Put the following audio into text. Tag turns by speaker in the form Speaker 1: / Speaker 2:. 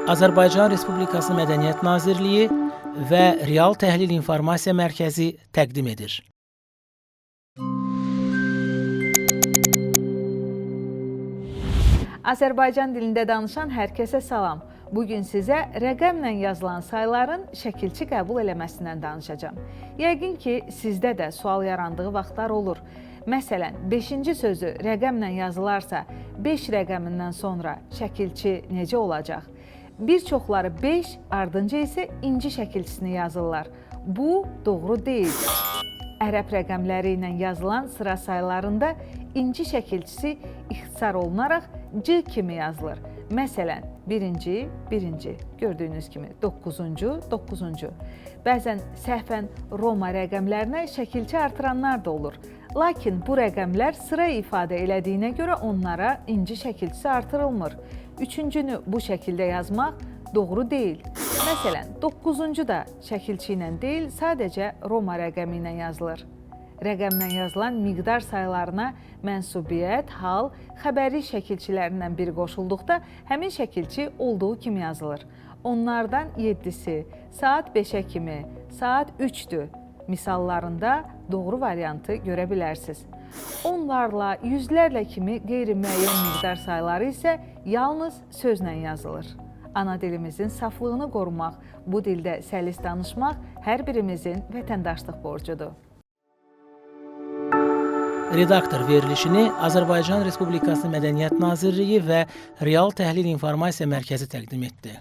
Speaker 1: Azərbaycan Respublikası Mədəniyyət Nazirliyi və Real Təhlil İnformasiya Mərkəzi təqdim edir.
Speaker 2: Azərbaycan dilində danışan hər kəsə salam. Bu gün sizə rəqəmlə yazılan sayların şəkilçi qəbul eləməsindən danışacağam. Yəqin ki, sizdə də sual yarandığı vaxtlar olur. Məsələn, 5-ci sözü rəqəmlə yazılarsa, 5 rəqəmindən sonra şəkilçi necə olacaq? Bir çoxları 5, ardınca isə inci şəkilçisini yazırlar. Bu doğru deyil. Ərəb rəqəmləri ilə yazılan sıra saylarında inci şəkilçisi ixtisar olunaraq C kimi yazılır. Məsələn, birinci, birinci, gördüyünüz kimi 9-cu, 9-cu. Bəzən səhvən Roma rəqəmlərinə şəkilçi artıranlar da olur. Lakin bu rəqəmlər sıra ifadə elədiyinə görə onlara inci şəkilçisi artırılmır. Üçüncünü bu şəkildə yazmaq doğru deyil. Məsələn, 9-cu da şəkilçi ilə deyil, sadəcə Roma rəqəmi ilə yazılır. Rəqəmlə yazılan miqdar saylarına mənsubiyyət, hal, xəbəri şəkilçilərindən biri qoşulduqda həmin şəkilçi olduğu kimi yazılır. Onlardan 7-si saat 5-ə kimi, saat 3-dür misallarında doğru variantı görə bilərsiniz. Onlarla, yüzlərlə kimi qeyri-müəyyən miqdar sayları isə yalnız sözlə yazılır. Ana dilimizin saflığını qorumaq, bu dildə səlis danışmaq hər birimizin vətəndaşlıq borcudur.
Speaker 1: Redaktor verilişini Azərbaycan Respublikası Mədəniyyət Nazirliyi və Real Təhlil İnformasiya Mərkəzi təqdim etdi.